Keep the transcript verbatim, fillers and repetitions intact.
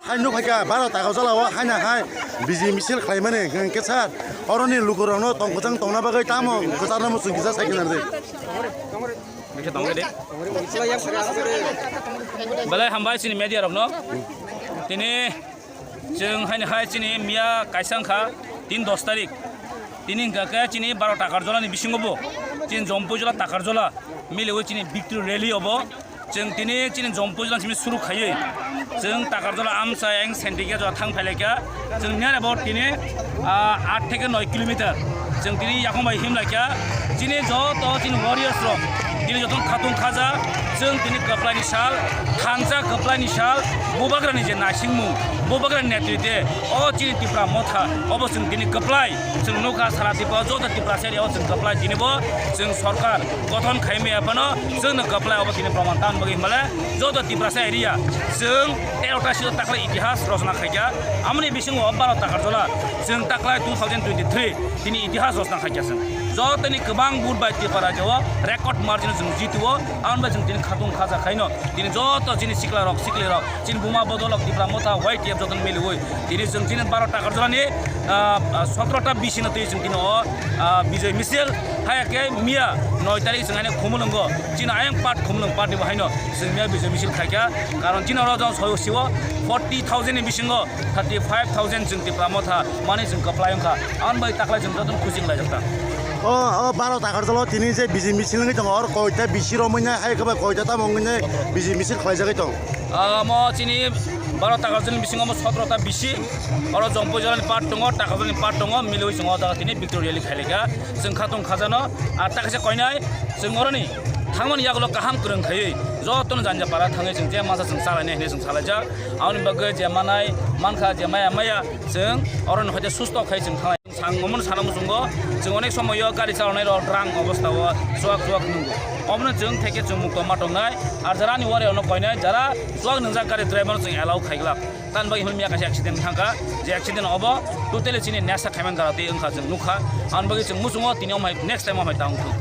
Hai nuk phaikha baro taka jala o haina hai biji misil khlaimani hwnkhe sir, oroni lukurokno tong kwchang tongna bagwi tamo kwcharno muchung kisa sai khe nardi. Belai hambai chini media rokno. Tini chwng haini hai chini miya kaisa wngkha tin dos tarik. Tini hwnkha khe chini baro Takarjolani bisingo bo chini Jompuijola Takarjola miliwi chini victory rally obo. Chwng tini chini Jompuijola simi suru khaiwi chwng Takarjola amsa yang Sentikya jora thang phailaikha. Chwng niyar about tini, ah, aat theke noi kilometer. Chwng tini yakung bai himlaikha. Chini joto chini warriors rok tini joto khatung khaja. Chwng tini kwplaini sal, thansa kwplaini sal, Bubagrani je naisingmung, Bubagrani netritwe o chini Tipra Motha obo chwng tini kwplai. Chwng nukha sara Tipra joto Tiprasa area o chwng kwplai tini bo chwng sorkar gothon khaimaya phano chwngno kwplai obo tini proman tan bagwi himale joto Tiprasa area chwng tero ta sito taklai itihas rosna khaikha. Amoni bisingo baro Takarjola chwng taklai two thousand twenty-three tini itihas rosna khaikha chwng. Jotoni kwbang vote bai Tipra rajao record margin chwng jituo. Amoni bai chwng tini khatung khaja khaino tini joto chini sikla rok sikli rok chini buma bodolok Tipra Motha Y T F jotono miliwi tini chwng chini baro Takarjolani, ah, ah, sotro ta bisino twi chwng tini o, ah, Bijoy Misil. Haya khe miya noi tarik chwng haino Khumulwngo chini ayang part Khumulwng part ni bo haino chwng miya Bijoy Misil khaikha. Karon chini oro jong soyo siwo forty thousand ni bisingo thirty five thousand chwng Tipra Motha mani chwng kwplai wngkha. Amoni bai taklai chwng jotono khusi wnglaijak ta. O, o baro Takarjolo tini je Bijoy Misil wngwi tongo, oro koita bisi romwi nai hai khe bai koita tamo wngwi nai Bijoy Misil khlaijagwi tong. Amo chini baro Takarjolani bisingo omo sotro ta bisi, oro Jompuijolani part tongo, Takarjolani part tongo, miliwi chwng o jaga tini victory rally khailaikha. Chwng khatung khajano, ah, ta kaisa koinai, chwng oroni thangmani yagulo kaham kwrwng khaiwi, jotono janja para thangwi chwng je masa chwng chalainai hinwi chwng salaijak. Aboni bagwi je manai mankha, je maya maya, chwng oroni hoite susto khai chwng thanglai. Chwng omono sana muchungo, chwng onek somoyo gari chalonai rok drang obostha o chuak chuak nungo. Omono chwng theke chwng mukto ma tongnai, ar jara ani wari ono koinai, jara chuak nungjak gari driver no chwng allow khaiglak. Tamni bagwi hwnwi miya kaisa accident thangkha, je accident obo totally chini nesa khaiman jara twi wngkha chwng nukha. Aboni bagwi chwng muchungo tini omhai next time omhai ta wngthung.